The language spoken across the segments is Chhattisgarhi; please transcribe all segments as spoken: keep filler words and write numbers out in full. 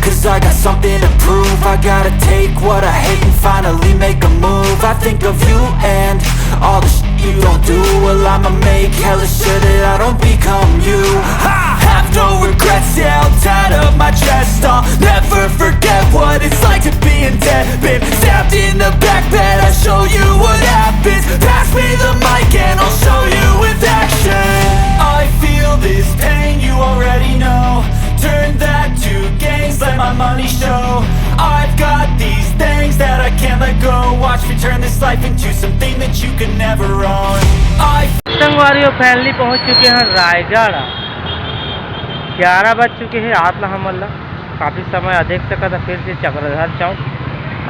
Cause I got something to prove. I gotta take what I hate and finally make a move. I think of you and all the shit you don't do. Well, I'ma make hella sure that I don't become you. I have no regrets, yeah, I'll tie up my chest. I'll never forget what it's like to be in debt. Been stabbed in the back bed, I'll show you what happens. Pass me the mic and I'll show you with action. I feel this pain, you already know. Turn that to gains, let my money show. I've got these things that I can't let go. Watch me turn this life into something that you could never own. I संगवारी हो, finally पहुंच चुके हैं रायगढ़। ग्यारह बज चुके हैं, आत ला हमन ला काफ़ी समय आ देख सकत है फिर से चक्रधर चौक।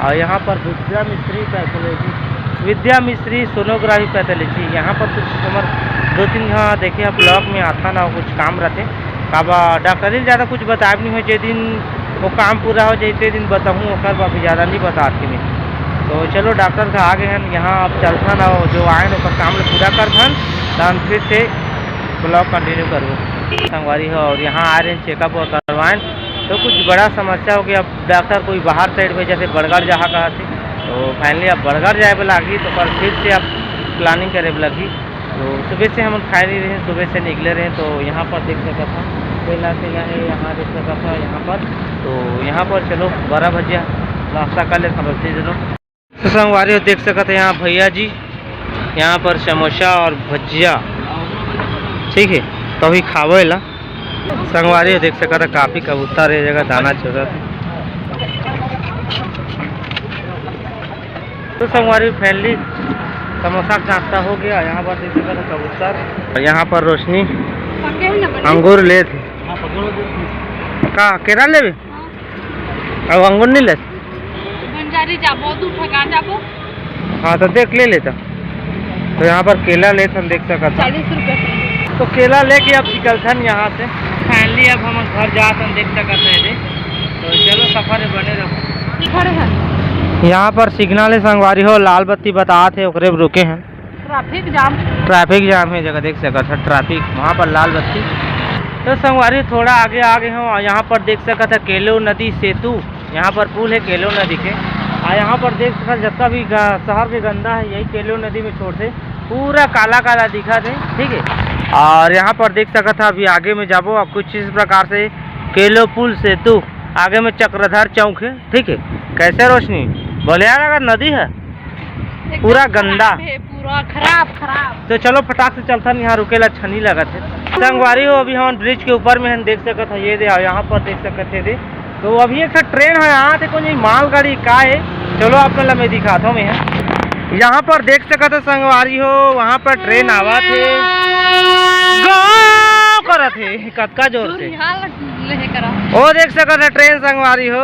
और यहाँ पर विद्या मिश्री पैथोलॉजी, विद्या मिश्री सोनोग्राफी पैथोलॉजी, यहाँ पर कुछ हमर दो तीन जहाँ देखे हैं ब्लॉक में आता ना कुछ काम रहते। अब डॉक्टरी ज़्यादा कुछ बताए नहीं हो, जे दिन वो काम पूरा हो जाए ते दिन बताऊँ, ओकर बाद ज़्यादा नहीं बतात कि मैं। तो चलो डॉक्टर का आगे हैं यहाँ, अब चलथन और जो आए हैं ओकर काम ला पूरा करथन, तहन फिर से ब्लॉग कंटिन्यू करबो। संगवारी हो, और यहाँ आ रहे हैं चेकअप और करवाएं, तो कुछ बड़ा समस्या हो गया। अब डॉक्टर कोई बाहर साइड में जैसे बड़गड़ जहाँ कहा थे, तो फाइनली अब बड़गड़ जाए वाला आगी, तो पर फिर से अब प्लानिंग करे वाला आगी। तो सुबह से हम खाए नहीं रहे, सुबह से निकले रहे, तो यहाँ पर देख सकत था केला केला है, यहाँ देख सकत था यहाँ पर, तो यहाँ पर चलो बड़ा भजिया नाश्ता कर ले समझते चलो। तो संगवारी हो देख सकत है यहाँ भैया जी, यहाँ पर समोसा और भजिया, ठीक है, तो अभी खावे ला। संगवारी हो देख सकत है काफ़ी कबूतर ये जगह दाना चुगत है। तो संगवारी हो finally समोसा का नाश्ता हो गया। यहाँ पर देख सकत है कबूतर और यहाँ पर रोशनी अंगूर ले थे। का केरा लेवे? अब अंगूर नहीं ले? बंजारी जाबो, दू ठका जाबो। हाँ, तो देख ले लेता। तो यहाँ पर केला लेत हम देख सकत हन। चालीस रुपये किलो। तो केला लेके अब निकलथन यहाँ से। फाइनली अब हम घर जात हन देख सकत है दे। तो चलो सफर में बने रहो। खड़े हैं। यहाँ पर सिग्नल है संगवारी हो, लाल बत्ती बतात है, ओकरे में रुके हैं। Traffic jam. ट्रैफिक जाम है जगह देख सकत है, ट्रैफिक वहाँ पर लाल बत्ती। तो संगवारी थोड़ा आगे आ गए हो, यहाँ पर देख सकत है केलो नदी सेतु, यहाँ पर पुल है केलो नदी के। और यहाँ पर देख सकत जितना भी ग-, शहर के गंदा है यही केलो नदी में छोड़थे, पूरा काला काला दिखत है, ठीक है। और यहाँ पर देख सकत है अभी आगे में जाबो और कुछ इस प्रकार से केलो पुल सेतु, आगे में चक्रधर चौक है, ठीक है। कैसे रोशनी बोले यार अगर नदी है एकदम पूरा खराब गंदा। है, पूरा खराब, खराब। तो चलो फटाक से चलथन, यहाँ रुके ला अच्छा नहीं लगत है। संगवारी हो, अभी हम ब्रिज के ऊपर में हन, देख सकत है ये दे, और यहाँ पर देख सकत है दे। तो अभी एक ठो ट्रेन है, यहाँ से कोई मालगाड़ी का है, चलो आप ला मैं दिखाता हूँ मैं। यहाँ पर देख सकत है संगवारी हो, वहाँ पर ट्रेन आवत है, गाँव करत है कतका जोर से। दूर यहाँ लग-, ले करा। ओ देख सकत है ट्रेन संगवारी हो,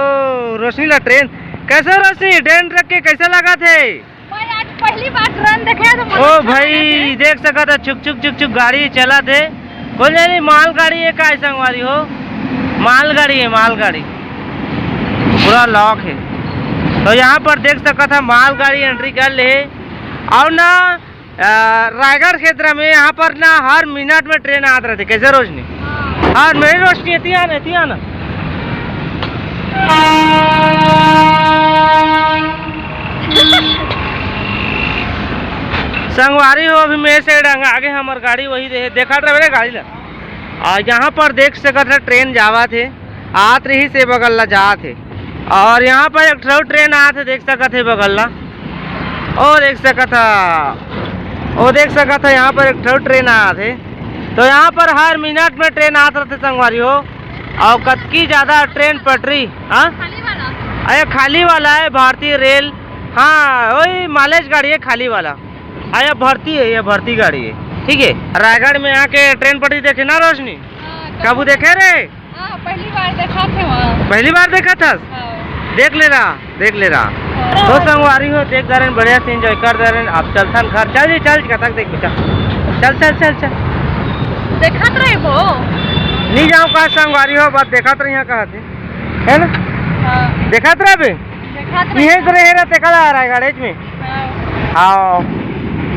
रोशनी ला ट्रेन। कैसे रोशनी, ट्रेन रख के कैसे लगत है? भाई, आज पहली बार ट्रेन देखे तो ओ भाई, देख सकत है, छुक छुक छुक छुक गाड़ी चलत है। कौन जानी मालगाड़ी है, काय संगवारी हो, मालगाड़ी है, मालगाड़ी। पूरा लॉक है। तो यहाँ पर देख सकत है, मालगाड़ी एंट्री कर ले। और ना, अ, रायगढ़ क्षेत्र में यहाँ पर ना हर मिनट में ट्रेन आत रहती। कैसे रोशनी? हाँ। हर मेरी रोशनी, एती आना, एती आना। संगवारी हो, अभी मेरे साइड आगे हमर गाड़ी वही दे, देखत रहे गाड़ी ला। और यहाँ पर देख सकत है ट्रेन जावत है, आत रही से बगल ला जात है। और यहाँ पर एक ठो ट्रेन आत है, देख सकत है बगल ला। और देख सकत है, वो देख सकत है यहाँ पर एक ठो ट्रेन आत है। तो यहाँ पर हर मिनट में ट्रेन आत रहते संगवारी हो। और कतकी ज़्यादा ट्रेन पटरी, हाँ? खाली वाला। अरे खाली वाला है भारतीय रेल। हाँ, वही मालेज गाड़ी है खाली वाला। हाँ, ये भर्ती है, ये भर्ती गाड़ी है, ठीक है। रायगढ़ में आके ट्रेन पटरी देखे ना रोशनी? हाँ, तो कबू देखे रे? हाँ, पहली बार देखा थे वहाँ। पहली बार देखा था? हाँ। देख ले रहा, देख ले रहा। हाँ। तो संगवारी हो, देख दरन बढ़िया से एंजॉय कर दरन। आप चलथन घर, चल जी, चल जी, कतक देख बेटा, चल चल चल चल। देखत रहे वो। नहीं जाओ का संगवारी हो, बात देखत रही कहा थे, है ना? हाँ। देखत रहे बे। देखत रहे। यही तो रहे रहते कल आ रहा है गाड़ी में। हाँ। हाँ,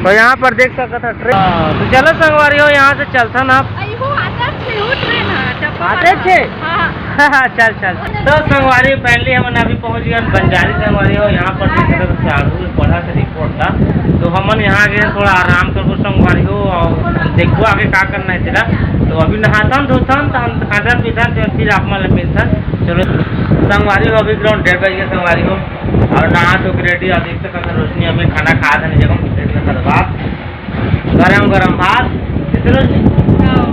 तो यहाँ पर देख सकत है ट्रेन। हाँ, तो चलो संगवारी हो, यहाँ से चलथन आप। अई वो आते छे, वो ट्रेन है, डब्बा आते वाला। छे? हाँ। चल चल। तो संगवारी, finally हमन अभी पहुंच गए बंजारी संगवारी हो। यहाँ पर देख सकत हो, साढ़ू के पढ़ा के रिपोर्ट था, तो हमन यहाँ गए थोड़ा आराम करबो संगवारी हो, और देखबो आगे का करना है तेला। तो अभी नहाथन धोथन, तो हम खाथन पीथन, तो फिर आप मन ले मिलथन। चलो संगवारी हो, अभी ground डेढ़ बज गए संगवारी हो, और नहा धो के ready। और देख सकत हो रोशनी अभी खाना खात हे, देखो plate में खात बात गरम गरम भात। कितने रोशनी? हाँ।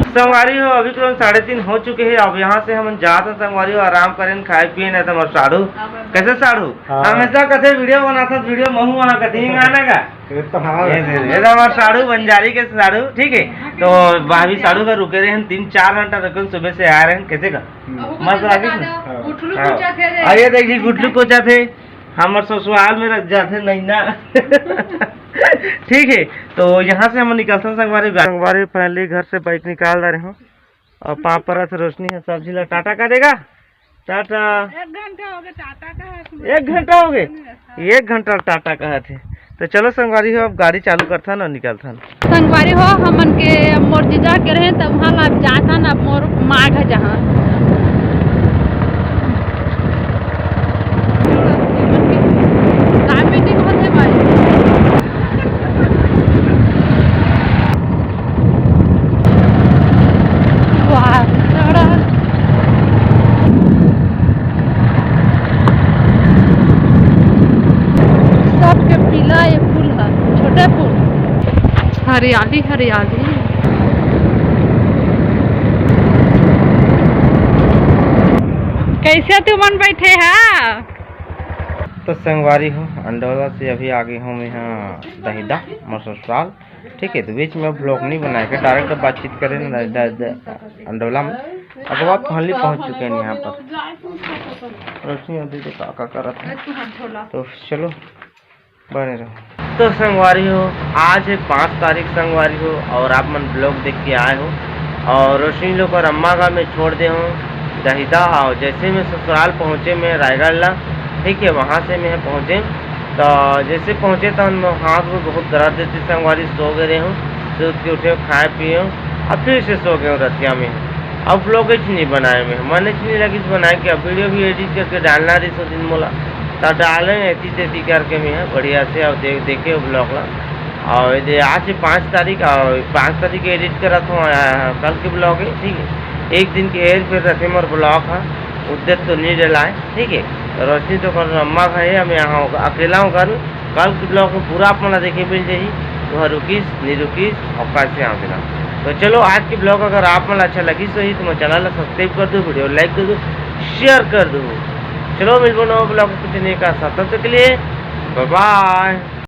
संगवारी हो, अभी ground साढ़े तीन हो चुके हैं। अब यहाँ से हमन जात हन संगवारी हो, आराम करेन, खाए पिए, नहीं तो हमर साढ़ू। हाँ, बस। कैसे साढ़ू? हाँ। हमेशा कथे वीडियो बनाथस, वीडियो महू वहाँ कथे ही गाना का। ये तो हाँ। ये दे, ये तो हमर साढ़ू, बंजारी के साढ़ू, ठीक है। तो भाभी साढ़ू का रुके रहे हैं, तीन चार घंटा रुके, सुबह से आ रहे हैं, कैसे का? हम्म। मस्त लागिस ना? हाँ। गुठलू हाँ। कोचा थे रे। आ, ये देख जी, गुठलू कोचा थे। हमर ससुराल में रख जाथे नहीं ना। ठीक है, तो यहाँ से हम निकलथन संगवारी, संगवारी finally घर से bike निकाल डारे हों। और पाँव परत हे रोशनी ह, सब झी ला टाटा करेगा। टाटा। एक घंटा हो गया टाटा का है। एक घंटा हो गया? एक घंटा टाटा कहत हे। तो चलो संगवारी हो, अब गाड़ी चालू करथन और निकलथन। संगवारी हो, हमन के अब मोर जीजा के रहे, तब वहाँ ला अब जाथन, अब मोर माँ घर जहाँ। का meeting होथे भाई? वाह, सड़क। सबके पीला ये फूल है, छोटे फूल। हरियाली, हरियाली। कैसे तुमन बैठे हा? तो संगवारी हो, अंडोला से अभी आगे हों मैं हा दहिदा, मोर ससुराल। ठीक है, तो बीच में vlog नहीं बनाए के, direct बातचीत करें ना, द-, द-, अंडोला में। अब बात finally पहुंच चुके हैं यहाँ पर। रोशनी अभी तो का, का करत है। तो चलो, बने रहो। तो संगवारी हो, आज है पाँच तारीख संगवारी हो, और आप मन vlog देख के आए हो, और रोशनी लोग और अम्मा का मैं छोड़ दे हूँ दहिदा। और जैसे मैं ससुराल पहुँचे, मैं रायगढ़ ला, ठीक है, वहाँ से मैं पहुँचे, तो जैसे पहुँचे तो हम हाथ में बहुत दर्द देते संगवारी, सो गए रहे हूँ, सूत के उठे, खाए पिए हूँ, और फिर से सो गए हूँ रतिया में। अब vlog ही नहीं बनाए मैं, मन ही नहीं लगी बनाए के। अब वीडियो भी एडिट करके डालना रही सो दिन मोला, तो डाले ऐसी तैसी करके मैं है बढ़िया से। और देख, देखे vlog ला। और ये आज से पाँच तारीख, और पाँच तारीख के एडिट करत हूँ, आ, कल के vlog है, ठीक है। एक दिन के हेर फेर रखे मोर vlog है, उद्देश्य तो नहीं डलाए, ठीक है। तो रोशनी तो कर अम्मा घर है, मैं यहाँ होगा, अकेला हूँ घर। कल के vlog में पूरा आप मन ला देखे मिल जाही, तो हर रुकीस, नहीं रुकीस, और कैसे यहाँ बिना। तो चलो, आज की vlog अगर आप मन ला अच्छा लगी सही, तो मैं channel ला subscribe कर दो, video like कर दो, share कर दो। चलो, मिलबो नवा vlog कुछ नहीं का साथ, तब तक के लिए bye bye।